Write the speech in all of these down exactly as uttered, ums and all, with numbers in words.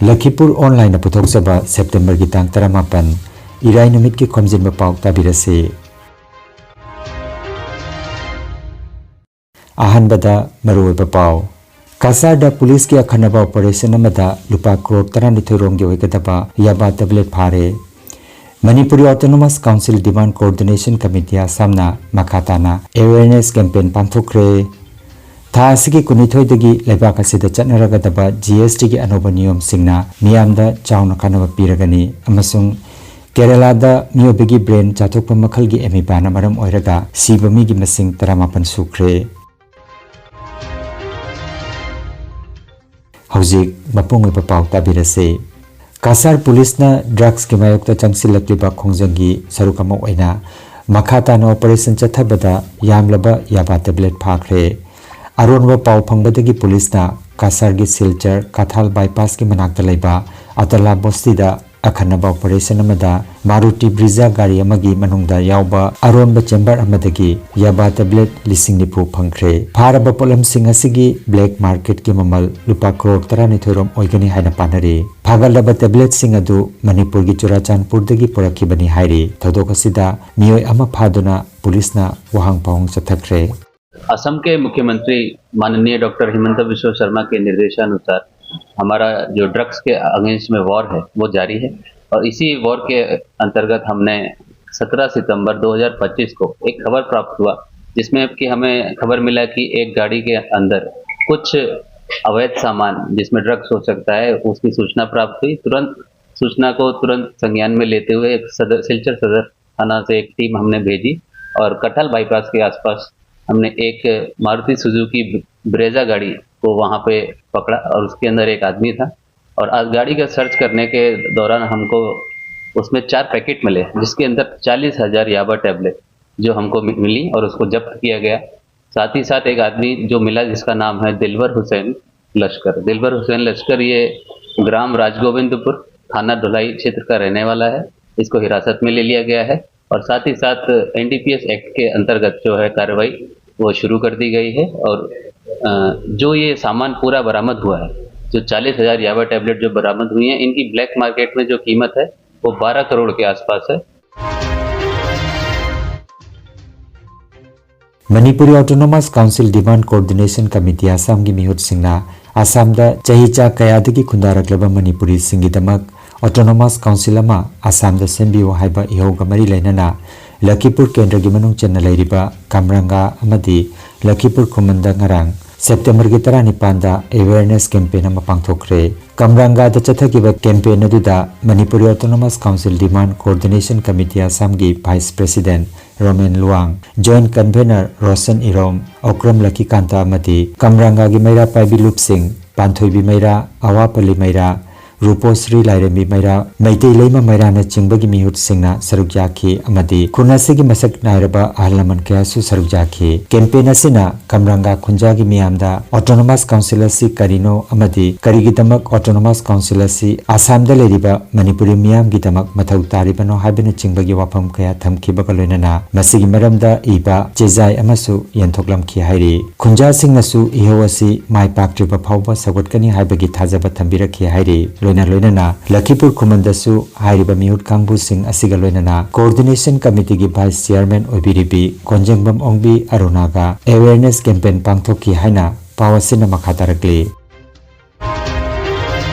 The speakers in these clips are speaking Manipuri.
ꯂꯈꯤꯄꯨꯔ ꯑꯣꯟꯂꯥꯏꯟꯅ ꯄꯨꯊꯣꯛꯆꯕ ꯁꯦꯞꯇꯦꯝꯕꯔꯒꯤ ꯇꯥꯡ ꯇꯔꯥꯃꯥꯄꯟ, ꯏꯔꯥꯏ ꯅꯨꯃꯤꯠꯀꯤ ꯈꯣꯝꯖꯤꯟꯕ ꯄꯥꯎ ꯇꯥꯕꯤꯔꯁꯤ꯫ ꯑꯍꯥꯟꯕꯗ ꯃꯔꯨꯑꯣꯏꯕ ꯄꯥꯎ꯫ ꯀꯁꯥꯔꯗ ꯄꯨꯂꯤꯁꯀꯤ ꯑꯈꯟꯅꯕ ꯑꯣꯄꯔꯦꯁꯟ ꯑꯃꯗ ꯂꯨꯄꯥ ꯀ꯭ꯔꯣꯔ ꯇꯔꯥꯅꯤꯊꯣꯏ ꯔꯣꯝꯒꯤ ꯑꯣꯏꯒꯗꯕ ꯌꯥꯕꯥ ꯇꯦꯕ꯭ꯂꯦꯠ ꯐꯥꯔꯦ꯫ Manipuri autonomous council demand coordination committee ꯑꯁꯥꯝꯅ ꯃꯈꯥ ꯇꯥꯅ ꯑꯦꯋꯦꯌꯔꯅꯦꯁ ꯀꯦꯝꯄꯦꯟ ꯄꯥꯡꯊꯣꯛꯈ꯭ꯔꯦ꯫ ꯊꯥ ꯑꯁꯤꯒꯤ ꯀꯨꯟꯅꯤꯊꯣꯏꯗꯒꯤ ꯂꯩꯕꯥꯛ ꯑꯁꯤꯗ ꯆꯠꯅꯔꯒꯗꯕ ꯖꯤ ꯑꯦꯁ ꯇꯤꯒꯤ ꯑꯅꯧꯕ ꯅꯤꯌꯣꯝꯁꯤꯡꯅ ꯃꯤꯌꯥꯝꯗ ꯆꯥꯎꯅ ꯀꯥꯟꯅꯕ ꯄꯤꯔꯒꯅꯤ ꯑꯃꯁꯨꯡ ꯀꯦꯔꯂꯥꯗ ꯃꯤꯑꯣꯏꯕꯒꯤ ꯕ꯭ꯔꯦꯟ ꯆꯥꯊꯣꯛꯄ ꯃꯈꯜꯒꯤ ꯑꯦꯃꯤꯕꯥꯅ ꯃꯔꯝ ꯑꯣꯏꯔꯒ ꯁꯤꯕ ꯃꯤꯒꯤ ꯃꯁꯤꯡ ꯇꯔꯥꯃꯥꯄꯟ ꯁꯨꯈ꯭ꯔꯦ꯫ ꯍꯧꯖꯤꯛ ꯃꯄꯨꯡ ꯑꯣꯏꯕ ꯄꯥꯎ ꯇꯥꯕꯤꯔꯁꯤ꯫ ꯀꯁꯥꯔ ꯄꯨꯂꯤꯁꯅ ꯗ꯭ꯔꯒꯁꯀꯤ ꯃꯥꯌꯣꯛꯇ ꯆꯪꯁꯤꯜꯂꯛꯂꯤꯕ ꯈꯣꯡꯖꯪꯒꯤ ꯁꯔꯨꯛ ꯑꯃ ꯑꯣꯏꯅ ꯃꯈꯥ ꯇꯥꯅ ꯑꯣꯄꯔꯦꯁꯟ ꯆꯠꯊꯕꯗ ꯌꯥꯝꯂꯕ ꯌꯥꯕꯥ ꯇꯦꯕ꯭ꯂꯦꯠ ꯐꯥꯈ꯭ꯔꯦ꯫ ꯑꯔꯣꯟꯕ ꯄꯥꯎ ꯐꯪꯕꯗꯒꯤ ꯄꯨꯂꯤꯁꯅ ꯀꯁꯥꯔꯒꯤ ꯁꯤꯜꯆꯔ ꯀꯊꯥꯜ ꯕꯥꯏꯄꯥꯁꯀꯤ ꯃꯅꯥꯛꯇ ꯂꯩꯕ ꯑꯇꯂꯥ ꯕꯣꯁꯇꯤꯗ ꯑꯈꯟꯅꯕ ꯑꯣꯄꯔꯦꯁꯟ ꯑꯃꯗ ꯃꯥꯔꯨꯇꯤ ꯕ꯭ꯔꯤꯖꯥ ꯒꯥꯔꯤ ꯑꯃꯒꯤ ꯃꯅꯨꯡꯗ ꯌꯥꯎꯕ ꯑꯔꯣꯟꯕ ꯆꯦꯝꯕꯔ ꯑꯃꯗꯒꯤ ꯌꯥꯕꯥ ꯇꯦꯕ꯭ꯂꯦꯠ ꯂꯤꯁꯤꯡ ꯅꯤꯐꯨ ꯐꯪꯈ꯭ꯔꯦ꯫ ꯐꯥꯔꯕ ꯄꯣꯠꯂꯝꯁꯤꯡ ꯑꯁꯤꯒꯤ ꯕ꯭ꯂꯦꯛ ꯃꯥꯔꯀꯦꯠꯀꯤ ꯃꯃꯜ ꯂꯨꯄꯥ ꯀ꯭ꯔꯣꯔ ꯇꯔꯥꯅꯤꯊꯣꯏ ꯔꯣꯝ ꯑꯣꯏꯒꯅꯤ ꯍꯥꯏꯅ ꯄꯥꯅꯔꯤ꯫ ꯐꯥꯒꯠꯂꯕ ꯇꯦꯕ꯭ꯂꯦꯠꯁꯤꯡ ꯑꯗꯨ ꯃꯅꯤꯄꯨꯔꯒꯤ ꯆꯨꯔꯥꯆꯥꯟꯄꯨꯔꯗꯒꯤ ꯄꯨꯔꯛꯈꯤꯕꯅꯤ ꯍꯥꯏꯔꯤ꯫ ꯊꯧꯗꯣꯛ ꯑꯁꯤꯗ ꯃꯤꯑꯣꯏ ꯑꯃ ꯐꯥꯗꯨꯅ ꯄꯨꯂꯤꯁꯅ ꯋꯥꯍꯪ ꯄꯥꯎꯍꯪ ꯆꯠꯊꯈ꯭ꯔꯦ꯫ असम के मुख्यमंत्री माननीय डॉक्टर हिमंत बिस्व शर्मा के निर्देशानुसार हमारा जो ड्रग्स के अगेंस्ट में वॉर है, वो जारी है। और इसी वॉर के अंतर्गत हमने सत्रह सितंबर दो हज़ार पच्चीस को एक खबर प्राप्त हुआ, जिसमें कि हमें खबर मिला कि एक गाड़ी के अंदर कुछ अवैध सामान, जिसमें ड्रग्स हो सकता है, उसकी सूचना प्राप्त हुई। तुरंत सूचना को तुरंत संज्ञान में लेते हुए सदर, सिलचर सदर थाना से एक टीम हमने भेजी और कटहल बाईपास के आसपास हमने एक मारुति सुजुकी ब्रेजा गाड़ी को वहाँ पे पकड़ा और उसके अंदर एक आदमी था। और आज गाड़ी का सर्च करने के दौरान हमको उसमें चार पैकेट मिले, जिसके अंदर चालीस हज़ार याबा टैबलेट जो हमको मि-, मिली और उसको जब्त किया गया। साथ ही साथ एक आदमी जो मिला, जिसका नाम है दिलवर हुसैन लश्कर। दिलवर हुसैन लश्कर, ये ग्राम राजगोविंदपुर, थाना ढुलाई क्षेत्र का रहने वाला है। इसको हिरासत में ले लिया गया है और साथ ही साथ N D P S act के अंतर्गत जो है कार्रवाई, वो शुरू कर दी गई है। और अ, जो ये सामान पूरा बरामद हुआ है, जो चालीस हजार याबा टैबलेट जो बरामद हुई हैं, इनकी ब्लैक मार्केट में जो कीमत है, वो बारह करोड़ के आसपास है। Manipuri autonomous council demand coordination committee ꯑꯁꯥꯝꯒꯤ ꯃꯤꯍꯨꯠꯁꯤꯡꯅ ꯑꯁꯥꯝꯗ ꯆꯍꯤ ꯆꯥ ꯀꯌꯥꯗꯒꯤ ꯈꯨꯟꯗꯥꯔꯛꯂꯕ ꯃꯅꯤꯄꯨꯔꯤꯁꯤꯡꯒꯤꯗꯃꯛ ꯑꯣꯇꯣꯅꯣꯃꯁ ꯀꯥꯎꯟꯁꯤꯜ ꯑꯃ ꯑꯁꯥꯝꯗ ꯁꯦꯝꯕꯤꯌꯨ ꯍꯥꯏꯕ ꯏꯍꯧꯒ ꯃꯔꯤ ꯂꯩꯅꯅ ꯂꯈꯤꯄꯨꯔ ꯀꯦꯟꯗ꯭ꯔꯒꯤ ꯃꯅꯨꯡ ꯆꯟꯅ ꯂꯩꯔꯤꯕ ꯀꯝꯔꯪꯒꯥ ꯑꯃꯗꯤ ꯂꯈꯤꯄꯨꯔ ꯈꯨꯃꯟꯗ ꯉꯔꯥꯡ ꯁꯦꯞꯇꯦꯝꯕꯔꯒꯤ ꯇꯔꯥꯅꯤꯄꯥꯟꯗ ꯑꯦꯋꯦꯔꯅꯦꯁ ꯀꯦꯝꯄꯦꯟ ꯑꯃ ꯄꯥꯡꯊꯣꯛꯈ꯭ꯔꯦ꯫ ꯀꯝꯔꯪꯒꯥꯗ ꯆꯠꯊꯈꯤꯕ ꯀꯦꯝꯄꯦꯟ ꯑꯗꯨꯗ Manipuri autonomous council demand coordination committee ꯑꯁꯥꯝꯒꯤ vice president Romen Luwang, joint convener Roshan Irom, Okram Lakhikanta ꯑꯃꯗꯤ ꯀꯝꯔꯪꯒꯥꯒꯤ ꯃꯩꯔꯥ ꯄꯥꯏꯕꯤ ꯂꯨꯞꯁꯤꯡ ꯄꯥꯟꯊꯣꯏꯕꯤ ꯃꯩꯔꯥ, ꯑꯋꯥꯄꯜꯂꯤ ꯃꯩꯔꯥ, ꯔꯨꯄꯣꯁ꯭ꯔꯤ ꯂꯥꯏꯔꯦꯝꯕꯤ ꯃꯩꯔꯥ, ꯃꯩꯇꯩ ꯂꯩꯃ ꯃꯩꯔꯥꯅꯆꯤꯡꯕꯒꯤ ꯃꯤꯍꯨꯠꯁꯤꯡꯅ ꯁꯔꯨꯛ ꯌꯥꯈꯤ ꯑꯃꯗꯤ ꯈꯨꯟ ꯑꯁꯤꯒꯤ ꯃꯁꯛ ꯅꯥꯏꯔꯕ ꯑꯍꯜ ꯂꯃꯟ ꯀꯌꯥꯁꯨ ꯁꯔꯨꯛ ꯌꯥꯈꯤ꯫ ꯀꯦꯝꯄꯦꯟ ꯑꯁꯤꯅ ꯀꯝꯔꯪꯒꯥ ꯈꯨꯟꯖꯥꯒꯤ ꯃꯤꯌꯥꯝꯗ ꯑꯣꯇꯣꯅꯣꯃꯁ ꯀꯥꯎꯟꯁꯤꯜ ꯑꯁꯤ ꯀꯔꯤꯅꯣ ꯑꯃꯗꯤ ꯀꯔꯤꯒꯤꯗꯃꯛ ꯑꯣꯇꯣꯅꯣꯃꯁ ꯀꯥꯎꯟꯁꯤꯜ ꯑꯁꯤ ꯑꯁꯥꯝꯗ ꯂꯩꯔꯤꯕ ꯃꯅꯤꯄꯨꯔꯤ ꯃꯤꯌꯥꯝꯒꯤꯗꯃꯛ ꯃꯊꯧ ꯇꯥꯔꯤꯕꯅꯣ ꯍꯥꯏꯕꯅꯆꯤꯡꯕꯒꯤ ꯋꯥꯐꯝ ꯀꯌꯥ ꯊꯝꯈꯤꯕꯒ ꯂꯣꯏꯅꯅ ꯃꯁꯤꯒꯤ ꯃꯔꯝꯗ ꯏꯕ ꯆꯦꯖꯥꯏ ꯑꯃꯁꯨ ꯌꯦꯟꯊꯣꯛꯂꯝꯈꯤ ꯍꯥꯏꯔꯤ꯫ ꯈꯨꯟꯖꯥꯁꯤꯡꯅꯁꯨ ꯏꯍꯧ ꯑꯁꯤ ꯃꯥꯏ ꯄꯥꯛꯇ꯭ꯔꯤꯕ ꯐꯥꯎꯕ ꯁꯧꯒꯠꯀꯅꯤ ꯍꯥꯏꯕꯒꯤ ꯊꯥꯖꯕ ꯊꯝꯕꯤꯔꯛꯈꯤ ꯍꯥꯏꯔꯤ꯫ ꯂꯣꯏꯅ ꯂꯣꯏꯅꯅ ꯂꯈꯤꯄꯨꯔ ꯈꯨꯃꯟꯗꯁꯨ ꯍꯥꯏꯔꯤꯕ ꯃꯤꯍꯨꯠ ꯀꯥꯡꯕꯨꯁꯤꯡ ꯑꯁꯤꯒ ꯂꯣꯏꯅꯅ ꯀꯣꯑꯣꯔꯗꯤꯅꯦꯁꯟ ꯀꯃꯤꯇꯤꯒꯤ ꯚꯥꯏꯁ ꯆꯤꯌꯥꯔꯃꯦꯟ ꯑꯣꯏꯕꯤꯔꯤꯕꯤ ꯀꯣꯟꯖꯦꯡꯕꯝ ꯑꯣꯡꯕꯤ ꯑꯔꯨꯅꯥꯒ ꯑꯦꯋꯦꯔꯅꯦꯁ ꯀꯦꯝꯄꯦꯟ ꯄꯥꯡꯊꯣꯛꯈꯤ ꯍꯥꯏꯅ ꯄꯥꯎ ꯑꯁꯤꯅ ꯃꯈꯥ ꯇꯥꯔꯛꯂꯤ꯫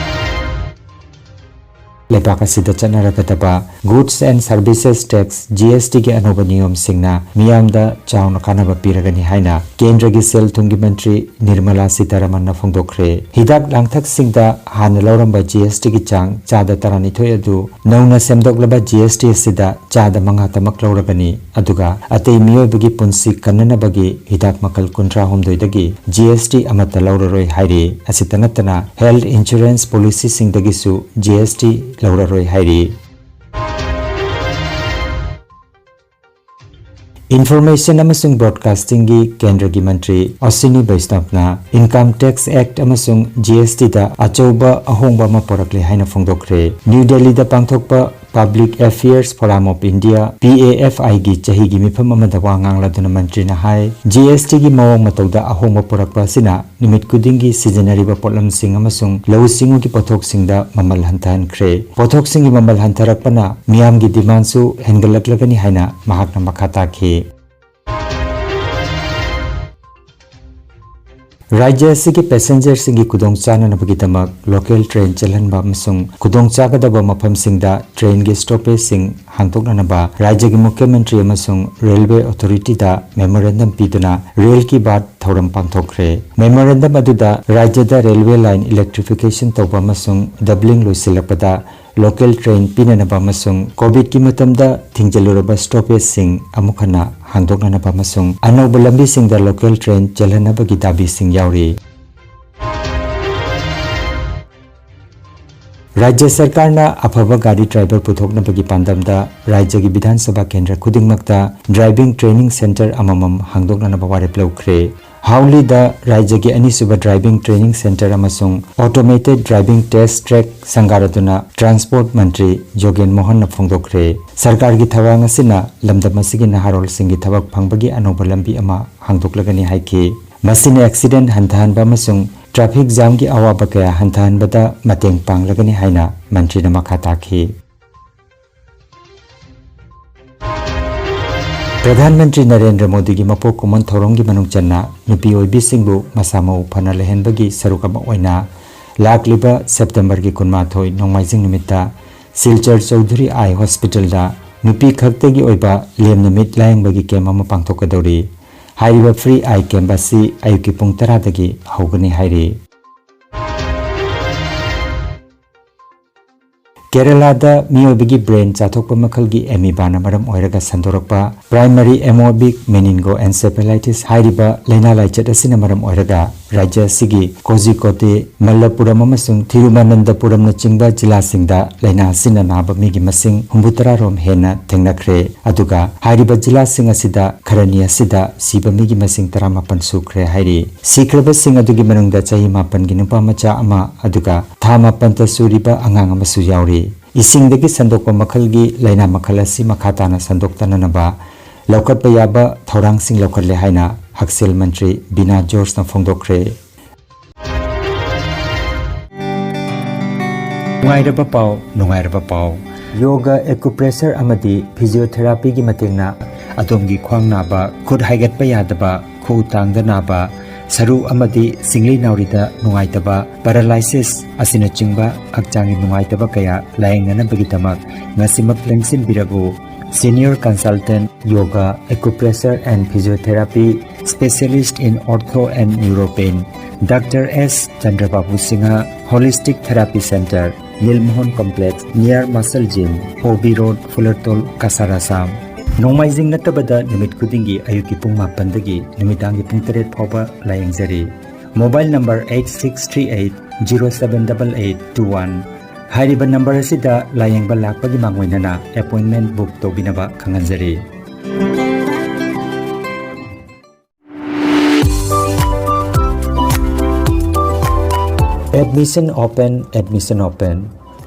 ꯂꯩꯕꯥꯛ ꯑꯁꯤꯗ ꯆꯠꯅꯔꯒꯗꯕ Goods and Services Tax, G S ꯇꯤꯒꯤ ꯑꯅꯧꯕ ꯅꯤꯌꯣꯝꯁꯤꯡꯅ ꯃꯤꯌꯥꯝꯗ ꯆꯥꯎꯅ ꯀꯥꯟꯅꯕ ꯄꯤꯔꯒꯅꯤ ꯍꯥꯏꯅ ꯀꯦꯟꯗ꯭ꯔꯒꯤ ꯁꯦꯜ ꯊꯨꯝꯒꯤ ꯃꯟꯇ꯭ꯔꯤ ꯅꯤꯔꯃꯂꯥ ꯁꯤꯇꯥꯔꯥꯃꯟꯅ ꯐꯣꯡꯗꯣꯛꯈ꯭ꯔꯦ꯫ ꯍꯤꯗꯥꯛ ꯂꯥꯡꯊꯛꯁꯤꯡꯗ ꯍꯥꯟꯅ ꯂꯧꯔꯝꯕ ꯖꯤ ꯑꯦꯁ ꯇꯤꯒꯤ ꯆꯥꯡ ꯆꯥꯗ ꯇꯔꯥꯅꯤꯊꯣꯏ ꯑꯗꯨ ꯅꯧꯅ ꯁꯦꯝꯗꯣꯛꯂꯕ ꯖꯤ ꯑꯦꯁ ꯇꯤ ꯑꯁꯤꯗ ꯆꯥꯗ ꯃꯉꯥꯇꯃꯛ ꯂꯧꯔꯒꯅꯤ꯫ ꯑꯗꯨꯒ ꯑꯇꯩ ꯃꯤꯑꯣꯏꯕꯒꯤ ꯄꯨꯟꯁꯤ ꯀꯟꯅꯅꯕꯒꯤ ꯍꯤꯗꯥꯛ ꯃꯈꯜ ꯀꯨꯟꯊ꯭ꯔꯥ ꯍꯨꯝꯗꯣꯏꯗꯒꯤ ꯖꯤ ꯑꯦꯁ ꯇꯤ ꯑꯃꯠꯇ ꯂꯧꯔꯔꯣꯏ ꯍꯥꯏꯔꯤ꯫ ꯑꯁꯤꯇ ꯅꯠꯇꯅ ꯍꯦꯜꯊ ꯏꯟꯁꯨꯔꯦꯟꯁ ꯄꯣꯂꯤꯁꯤꯁꯤꯡꯗꯒꯤꯁꯨ ꯖꯤ ꯑꯦꯁ ꯇꯤ ꯂꯧꯔꯔꯣꯏ ꯍꯥꯏꯔꯤ꯫ ꯏꯟꯐꯣꯔꯃꯦꯁꯟ ꯑꯃꯁꯨꯡ ꯕ꯭ꯔꯣꯗꯀꯥꯁꯇꯤꯡꯒꯤ ꯀꯦꯟꯗ꯭ꯔꯒꯤ ꯃꯟꯇ꯭ꯔꯤ ꯑꯁ꯭ꯋꯤꯅꯤ ꯕꯩꯁꯅꯕꯅ ꯏꯟꯀꯝ ꯇꯦꯛꯁ ꯑꯦꯛꯇ ꯑꯃꯁꯨꯡ ꯖꯤ ꯑꯦꯁ ꯇꯤꯗ ꯑꯆꯧꯕ ꯑꯍꯣꯡꯕ ꯑꯃ ꯄꯨꯔꯛꯂꯦ ꯍꯥꯏꯅ ꯐꯣꯡꯗꯣꯛꯈ꯭ꯔꯦ꯫ ꯅ꯭ꯌꯨ ꯗꯦꯜꯂꯤꯗ ꯄꯥꯡꯊꯣꯛꯄ Public Affairs Forum of India, P A F I ꯒꯤ ꯆꯍꯤꯒꯤ ꯃꯤꯐꯝ ꯑꯃꯗ ꯋꯥ ꯉꯥꯡꯂꯗꯨꯅ ꯃꯟꯇ꯭ꯔꯤꯅ ꯍꯥꯏ, G S T ꯒꯤ ꯃꯑꯣꯡ ꯃꯇꯧꯗ ꯑꯍꯣꯡꯕ ꯄꯨꯔꯛꯄ ꯑꯁꯤꯅ ꯅꯨꯃꯤꯠ ꯈꯨꯗꯤꯡꯒꯤ ꯁꯤꯖꯤꯟꯅꯔꯤꯕ ꯄꯣꯠꯂꯝꯁꯤꯡ ꯑꯃꯁꯨꯡ ꯂꯧꯎ ꯁꯤꯡꯎꯒꯤ ꯄꯣꯠꯊꯣꯛꯁꯤꯡꯗ ꯃꯃꯜ ꯍꯟꯊꯍꯟꯈ꯭ꯔꯦ꯫ ꯄꯣꯠꯊꯣꯛꯁꯤꯡꯒꯤ ꯃꯃꯜ ꯍꯟꯊꯔꯛꯄꯅ ꯃꯤꯌꯥꯝꯒꯤ demandꯁꯨ ꯍꯦꯟꯒꯠꯂꯛꯂꯒꯅꯤ ꯍꯥꯏꯅ ꯃꯍꯥꯛꯅ ꯃꯈꯥ ꯇꯥꯈꯤ꯫ ꯔꯥꯖ꯭ꯌ ꯑꯁꯤꯒꯤ passengerꯁꯤꯡꯒꯤ ꯈꯨꯗꯣꯡ ꯆꯥꯅꯅꯕꯒꯤꯗꯃꯛ local train ꯆꯦꯜꯍꯟꯕ ꯑꯃꯁꯨꯡ ꯈꯨꯗꯣꯡ ꯆꯥꯒꯗꯕ ꯃꯐꯝꯁꯤꯡꯗ trainꯒꯤ stoppageꯁꯤꯡ ꯍꯥꯡꯗꯣꯛꯅꯅꯕ ꯔꯥꯖ꯭ꯌꯒꯤ ꯃꯨꯈ꯭ꯌ ꯃꯟꯇ꯭ꯔꯤ ꯑꯃꯁꯨꯡ railway authorityꯗ memorandum ꯄꯤꯗꯨꯅ Rail Ki Baat ꯊꯧꯔꯝ ꯄꯥꯡꯊꯣꯛꯈ꯭ꯔꯦ꯫ Memorandum ꯑꯗꯨꯗ ꯔꯥꯖ꯭ꯌꯗ railway line electrification ꯇꯧꯕ ꯑꯃꯁꯨꯡ doubling ꯂꯣꯏꯁꯤꯜꯂꯛꯄꯗ local train ꯄꯤꯅꯅꯕ ꯑꯃꯁꯨꯡ COVIDꯀꯤ ꯃꯇꯝꯗ ꯊꯤꯡꯖꯤꯜꯂꯨꯔꯕ stoppageꯁꯤꯡ ꯑꯃꯨꯛ ꯍꯟꯅ ꯍꯥꯡꯗꯣꯛꯅꯅꯕ ꯑꯃꯁꯨꯡ ꯑꯅꯧꯕ ꯂꯝꯕꯤꯁꯤꯡꯗ local train ꯆꯦꯜꯍꯟꯅꯕꯒꯤ ꯗꯥꯕꯤꯁꯤꯡ ꯌꯥꯎꯔꯤ꯫ ꯔꯥꯖ꯭ꯌ ꯁꯔꯀꯥꯔꯅ ꯑꯐꯕ ꯒꯥꯔꯤ driver ꯄꯨꯊꯣꯛꯅꯕꯒꯤ ꯄꯥꯟꯗꯝꯗ ꯔꯥꯖ꯭ꯌꯒꯤ ꯕꯤꯙꯥꯟ ꯁꯚꯥ ꯀꯦꯟꯗ꯭ꯔ ꯈꯨꯗꯤꯡꯃꯛꯇ driving training centre ꯑꯃꯃꯝ ꯍꯥꯡꯗꯣꯛꯅꯅꯕ ꯋꯥꯔꯦꯞ ꯂꯧꯈ꯭ꯔꯦ꯫ ꯍꯥꯎꯂꯤꯗ ꯔꯥꯖ꯭ꯌꯒꯤ ꯑꯅꯤꯁꯨꯕ driving training centre ꯑꯃꯁꯨꯡ automated driving test track ꯁꯪꯒꯥꯔꯗꯨꯅ transport ꯃꯟꯇ꯭ꯔꯤ ꯌꯣꯒꯦꯟ ꯃꯣꯍꯟꯅ ꯐꯣꯡꯗꯣꯛꯈ꯭ꯔꯦ꯫ ꯁꯔꯀꯥꯔꯒꯤ ꯊꯧꯔꯥꯡ ꯑꯁꯤꯅ ꯂꯝꯗꯝ ꯑꯁꯤꯒꯤ ꯅꯍꯥꯔꯣꯜꯁꯤꯡꯒꯤ ꯊꯕꯛ ꯐꯪꯕꯒꯤ ꯑꯅꯧꯕ ꯂꯝꯕꯤ ꯑꯃ ꯍꯥꯡꯗꯣꯛꯂꯒꯅꯤ ꯍꯥꯏꯈꯤ꯫ ꯃꯁꯤꯅ accident ꯍꯟꯊꯍꯟꯕ ꯑꯃꯁꯨꯡ traffic jamꯒꯤ ꯑꯋꯥꯕ ꯀꯌꯥ ꯍꯟꯊꯍꯟꯕꯗ ꯃꯇꯦꯡ ꯄꯥꯡꯂꯒꯅꯤ ꯍꯥꯏꯅ ꯃꯟꯇ꯭ꯔꯤꯅ ꯃꯈꯥ ꯇꯥꯈꯤ꯫ ꯄ꯭ꯔꯙꯥꯟ ꯃꯟꯇ꯭ꯔꯤ ꯅꯔꯦꯟꯗ꯭ꯔ ꯃꯣꯗꯤꯒꯤ ꯃꯄꯣꯛ ꯀꯨꯝꯑꯣꯟ ꯊꯧꯔꯝꯒꯤ ꯃꯅꯨꯡ ꯆꯟꯅ ꯅꯨꯄꯤ ꯑꯣꯏꯕꯤꯁꯤꯡꯕꯨ ꯃꯁꯥ ꯃꯎ ꯐꯅ ꯂꯩꯍꯟꯕꯒꯤ ꯁꯔꯨꯛ ꯑꯃ ꯑꯣꯏꯅ ꯂꯥꯛꯂꯤꯕ Septemberꯒꯤ ꯀꯨꯟꯃꯥꯊꯣꯏ ꯅꯣꯡꯃꯥꯏꯖꯤꯡ ꯅꯨꯃꯤꯠꯇ ꯁꯤꯜꯆꯔ ꯆꯧꯙꯨꯔꯤ ꯑꯥꯏ ꯍꯣꯁꯄꯤꯇꯥꯜꯗ ꯅꯨꯄꯤ ꯈꯛꯇꯒꯤ ꯑꯣꯏꯕ ꯂꯦꯝꯅ ꯃꯤꯠ ꯂꯥꯌꯦꯡꯕꯒꯤ camp ꯑꯃ ꯄꯥꯡꯊꯣꯛꯀꯗꯧꯔꯤ꯫ ꯍꯥꯏꯔꯤꯕ free eye camp ꯑꯁꯤ ꯑꯌꯨꯛꯀꯤ ꯄꯨꯡ ꯇꯔꯥꯗꯒꯤ ꯍꯧꯒꯅꯤ ꯍꯥꯏꯔꯤ꯫ ꯀꯦꯔꯂꯥꯗ ꯃꯤꯑꯣꯏꯕꯒꯤ brain ꯆꯥꯊꯣꯛꯄ ꯃꯈꯜꯒꯤ amoebaꯅ ꯃꯔꯝ ꯑꯣꯏꯔꯒ ꯁꯟꯗꯣꯔꯛꯄ primary amoebic meningoencephalitis ꯍꯥꯏꯔꯤꯕ ꯂꯥꯏꯅꯥ ꯂꯥꯏꯆꯠ ꯑꯁꯤꯅ ꯃꯔꯝ ꯑꯣꯏꯔꯒ ꯔꯥꯖ꯭ꯌ ꯑꯁꯤꯒꯤ ꯀꯣꯖꯤꯀꯣꯗꯦ, ꯃꯜꯂꯄꯨꯔꯝ ꯑꯃꯁꯨꯡ ꯊꯤꯔꯨꯃꯅꯟꯗꯄꯨꯔꯝꯅꯆꯤꯡꯕ ꯖꯤꯂꯥꯁꯤꯡꯗ ꯂꯥꯏꯅꯥ ꯑꯁꯤꯅ ꯅꯥꯕ ꯃꯤꯒꯤ ꯃꯁꯤꯡ ꯍꯨꯝꯐꯨꯇꯔꯥ ꯔꯣꯝ ꯍꯦꯟꯅ ꯊꯦꯡꯅꯈ꯭ꯔꯦ꯫ ꯑꯗꯨꯒ ꯍꯥꯏꯔꯤꯕ ꯖꯤꯂꯥꯁꯤꯡ ꯑꯁꯤꯗ ꯈꯔꯅꯤ ꯑꯁꯤꯗ ꯁꯤꯕ ꯃꯤꯒꯤ ꯃꯁꯤꯡ ꯇꯔꯥꯃꯥꯄꯟ ꯁꯨꯈ꯭ꯔꯦ ꯍꯥꯏꯔꯤ꯫ ꯁꯤꯈ꯭ꯔꯕꯁꯤꯡ ꯑꯗꯨꯒꯤ ꯃꯅꯨꯡꯗ ꯆꯍꯤ ꯃꯥꯄꯟꯒꯤ ꯅꯨꯄꯥ ꯃꯆꯥ ꯑꯃ ꯑꯗꯨꯒ ꯊꯥ ꯃꯥꯄꯟꯇ ꯁꯨꯔꯤꯕ ꯑꯉꯥꯡ ꯑꯃꯁꯨ ꯌꯥꯎꯔꯤ꯫ ꯏꯁꯤꯡꯗꯒꯤ ꯁꯟꯗꯣꯛꯄ ꯃꯈꯜꯒꯤ ꯂꯥꯏꯅꯥ ꯃꯈꯜ ꯑꯁꯤ ꯃꯈꯥ ꯇꯥꯅ ꯁꯟꯗꯣꯛꯇꯅꯅꯕ ꯂꯧꯈꯠꯄ ꯌꯥꯕ ꯊꯧꯔꯥꯡꯁꯤꯡ ꯂꯧꯈꯠꯂꯦ ꯍꯥꯏꯅ ꯍꯛꯁꯦꯜ ꯃꯟꯇ꯭ꯔꯤ ꯕꯤꯅꯥ ꯖꯣꯔꯖꯅ ꯐꯣꯡꯗꯣꯛꯈ꯭ꯔꯦ꯫ ꯅꯨꯡꯉꯥꯏꯔꯕ ꯄꯥꯎ, ꯅꯨꯡꯉꯥꯏꯔꯕ ꯄꯥꯎ꯫ ꯌꯣꯒ, ꯑꯦꯀꯨꯄ꯭ꯔꯦꯁꯔ ꯑꯃꯗꯤ ꯐꯤꯖꯤꯑꯣꯊꯦꯔꯥꯄꯤꯒꯤ ꯃꯇꯦꯡꯅ ꯑꯗꯣꯝꯒꯤ ꯈ꯭ꯋꯥꯡ ꯅꯥꯕ, ꯈꯨꯠ ꯍꯥꯏꯒꯠꯄ ꯌꯥꯗꯕ, ꯈꯨꯎ ꯇꯥꯡꯗ ꯅꯥꯕ, ꯁꯔꯨ ꯑꯃꯗꯤ ꯁꯤꯡꯂꯤ ꯅꯥꯎꯔꯤꯗ ꯅꯨꯡꯉꯥꯏꯇꯕ, ꯄꯦꯔꯥꯂꯥꯏꯁꯤꯁ ꯑꯁꯤꯅꯆꯤꯡꯕ ꯍꯛꯆꯥꯡꯒꯤ ꯅꯨꯡꯉꯥꯏꯇꯕ ꯀꯌꯥ ꯂꯥꯌꯦꯡꯅꯅꯕꯒꯤꯗꯃꯛ ꯉꯁꯤꯃꯛ ꯂꯦꯡꯁꯤꯟꯕꯤꯔꯕꯨ꯫ Senior Consultant Yoga, Acupressure and Physiotherapy, Specialist in Ortho and Neuropain, Doctor S Chandrababu Singha, Holistic Therapy Center, Nilmohan Complex, near Muscle Gym, O B Road, Fulartol, Kasar, Assam. ꯅꯣꯡꯃꯥꯏꯖꯤꯡ ꯅꯠꯇꯕꯗ ꯅꯨꯃꯤꯠ ꯈꯨꯗꯤꯡꯒꯤ ꯑꯌꯨꯛꯀꯤ ꯄꯨꯡ ꯃꯥꯄꯟꯗꯒꯤ ꯅꯨꯃꯤꯗꯥꯡꯒꯤ ꯄꯨꯡ ꯇꯔꯦꯠ ꯐꯥꯎꯕ ꯂꯥꯌꯦꯡꯖꯔꯤ꯫ Mobile number eight six three eight zero seven eight eight two one꯫ ꯍꯥꯏꯔꯤꯕ ꯅꯝꯕꯔ ꯑꯁꯤꯗ ꯂꯥꯌꯦꯡꯕ ꯂꯥꯛꯄꯒꯤ ꯃꯥꯡꯑꯣꯏꯅꯅ ꯑꯦꯄꯣꯏꯟꯃꯦꯟ ꯕꯨꯛ ꯇꯧꯕꯤꯅꯕ ꯈꯪꯍꯟꯖꯔꯤ꯫ Admission open, admission open꯫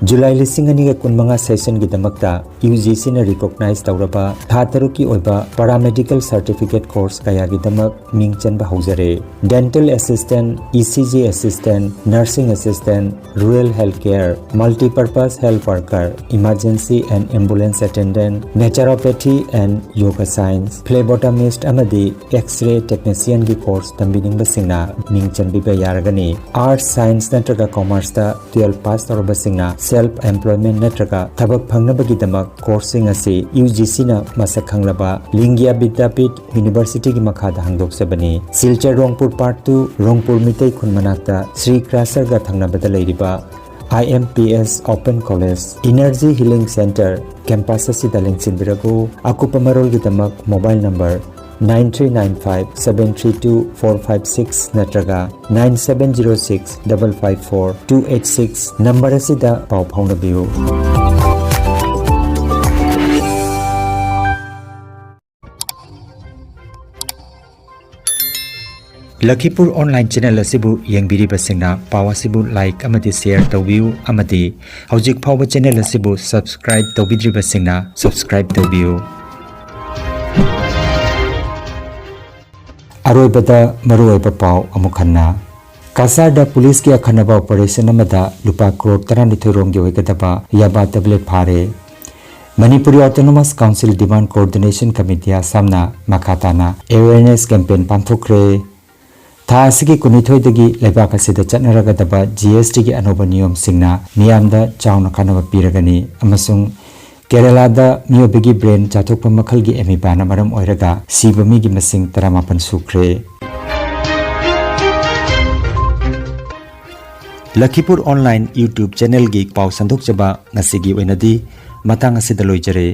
July ꯂꯤꯁꯤꯡ ꯑꯅꯤꯒ ꯀꯨꯟꯃꯉꯥ ꯁꯦꯁꯟꯒꯤꯗꯃꯛꯇ ꯌꯨ ꯖꯤ ꯁꯤꯅ ꯔꯤꯀꯣꯛꯅꯥꯏꯖ ꯇꯧꯔꯕ ꯊꯥ ꯇꯔꯨꯛꯀꯤ ꯑꯣꯏꯕ ꯄꯦꯔꯥꯃꯦꯗꯤꯀꯦꯜ ꯁꯔꯇꯤꯐꯤꯀꯦꯠ ꯀꯣꯔꯁ ꯀꯌꯥꯒꯤꯗꯃꯛ ꯃꯤꯡ ꯆꯟꯕ ꯍꯧꯖꯔꯦ꯫ Dental Assistant, E C G Assistant, Nursing Assistant, Rural Health Care, Multipurpose Health Worker, Emergency and Ambulance Attendant, Naturopathy and Yoga Science, Phlebotomist ꯑꯃꯗꯤ X-ray Technicianꯒꯤ ꯀꯣꯔꯁ ꯇꯝꯕꯤꯅꯤꯡꯕꯁꯤꯡꯅ ꯃꯤꯡ ꯆꯟꯕꯤꯕ ꯌꯥꯔꯒꯅꯤ꯫ ꯑꯥꯔꯠꯁ, ꯁꯥꯏꯟꯁ ꯅꯠꯇ꯭ꯔꯒ ꯀꯣꯃꯔꯁꯇ ꯇꯨꯌꯦꯜꯐ ꯄꯥꯁ ꯇꯧꯔꯕꯁꯤꯡꯅ ꯁꯦꯜꯐ ꯑꯦꯝꯄ꯭ꯂꯣꯏꯃꯦꯟ ꯅꯠꯇ꯭ꯔꯒ ꯊꯕꯛ ꯐꯪꯅꯕꯒꯤꯗꯃꯛ ꯀꯣꯔꯁꯁꯤꯡ ꯑꯁꯤ ꯌꯨ ꯖꯤ ꯁꯤꯅ ꯃꯁꯛ ꯈꯪꯂꯕ ꯂꯤꯡꯒ꯭ꯌꯥ ꯕꯤꯗ꯭ꯌꯥꯄꯤꯊ ꯌꯨꯅꯤꯚꯔꯁꯤꯇꯤꯒꯤ ꯃꯈꯥꯗ ꯍꯥꯡꯗꯣꯛꯆꯕꯅꯤ꯫ ꯁꯤꯜꯆꯔ ꯔꯣꯡꯄꯨꯔ ꯄꯥꯔꯠ ꯇꯨ, ꯔꯣꯡꯄꯨꯔ ꯃꯤꯇꯩ ꯈꯨꯟ ꯃꯅꯥꯛꯇ ꯁ꯭ꯔꯤ ꯀ꯭ꯔꯥꯁꯔꯒ ꯊꯪꯅꯕꯗ ꯂꯩꯔꯤꯕ I M P S Open College Energy Healing Center campus ꯑꯁꯤꯗ ꯂꯦꯡꯁꯤꯟꯕꯤꯔꯛꯎ꯫ ꯑꯀꯨꯞꯄ ꯃꯔꯣꯜꯒꯤꯗꯃꯛ mobile number nine three nine five seven three two four five six ꯅꯠꯇ꯭ꯔꯒ nine seven zero six double five four two eight six number ꯑꯁꯤꯗ ꯄꯥꯎ ꯐꯥꯎꯅꯕꯤꯌꯨ꯫ ꯂꯈꯤꯄꯨꯔ ꯑꯣꯟꯂꯥꯏꯟ ꯆꯦꯅꯦꯜ ꯑꯁꯤꯕꯨ ꯌꯦꯡꯕꯤꯔꯤꯕꯁꯤꯡꯅ ꯄꯥꯎ ꯑꯁꯤꯕꯨ ꯂꯥꯏꯛ ꯑꯃꯗꯤ ꯁꯦꯌꯔ ꯇꯧꯕꯤꯌꯨ ꯑꯃꯗꯤ ꯍꯧꯖꯤꯛ ꯐꯥꯎꯕ ꯆꯦꯅꯦꯜ ꯑꯁꯤꯕꯨ ꯁꯕꯁꯀ꯭ꯔꯥꯏꯕ ꯇꯧꯕꯤꯗ꯭ꯔꯤꯕꯁꯤꯡꯅ ꯁꯕꯁꯀ꯭ꯔꯥꯏꯕ ꯇꯧꯕꯤꯌꯨ꯫ ꯑꯔꯣꯏꯕꯗ ꯃꯔꯨꯑꯣꯏꯕ ꯄꯥꯎ ꯑꯃꯨꯛ ꯍꯟꯅ꯫ ꯀꯁꯥꯔꯗ ꯄꯨꯂꯤꯁꯀꯤ ꯑꯈꯟꯅꯕ ꯑꯣꯄꯔꯦꯁꯟ ꯑꯃꯗ ꯂꯨꯄꯥ ꯀ꯭ꯔꯣꯔ ꯇꯔꯥꯅꯤꯊꯣꯏ ꯔꯣꯝꯒꯤ ꯑꯣꯏꯒꯗꯕ ꯌꯥꯕꯥ ꯇꯦꯕ꯭ꯂꯦꯠ ꯐꯥꯔꯦ꯫ Manipuri autonomous council demand coordination committee ꯑꯁꯥꯝꯅ ꯃꯈꯥ ꯇꯥꯅ ꯑꯦꯋꯦꯌꯔꯅꯦꯁ ꯀꯦꯝꯄꯦꯟ ꯄꯥꯡꯊꯣꯛꯈ꯭ꯔꯦ꯫ ꯊꯥ ꯑꯁꯤꯒꯤ ꯀꯨꯟꯅꯤꯊꯣꯏꯗꯒꯤ ꯂꯩꯕꯥꯛ ꯑꯁꯤꯗ ꯆꯠꯅꯔꯒꯗꯕ ꯖꯤ ꯑꯦꯁ ꯇꯤꯒꯤ ꯑꯅꯧꯕ ꯅꯤꯌꯣꯝꯁꯤꯡꯅ ꯃꯤꯌꯥꯝꯗ ꯆꯥꯎꯅ ꯀꯥꯟꯅꯕ ꯄꯤꯔꯒꯅꯤ ꯑꯃꯁꯨꯡ ꯀꯦꯔꯂꯥꯗ ꯃꯤꯑꯣꯏꯕꯒꯤ ꯕ꯭ꯔꯦꯟ ꯆꯥꯊꯣꯛꯄ ꯃꯈꯜꯒꯤ ꯑꯦꯃꯤꯕꯥꯅ ꯃꯔꯝ ꯑꯣꯏꯔꯒ ꯁꯤꯕ ꯃꯤꯒꯤ ꯃꯁꯤꯡ ꯇꯔꯥꯃꯥꯄꯟ ꯁꯨꯈ꯭ꯔꯦ꯫ ꯂꯈꯤꯄꯨꯔ ꯑꯣꯟꯂꯥꯏꯟ ꯌꯨꯇ꯭ꯌꯨꯕ ꯆꯦꯅꯦꯜꯒꯤ ꯄꯥꯎ ꯁꯟꯗꯣꯛꯆꯕ ꯉꯁꯤꯒꯤ ꯑꯣꯏꯅꯗꯤ ꯃꯇꯥꯡ ꯑꯁꯤꯗ ꯂꯣꯏꯖꯔꯦ꯫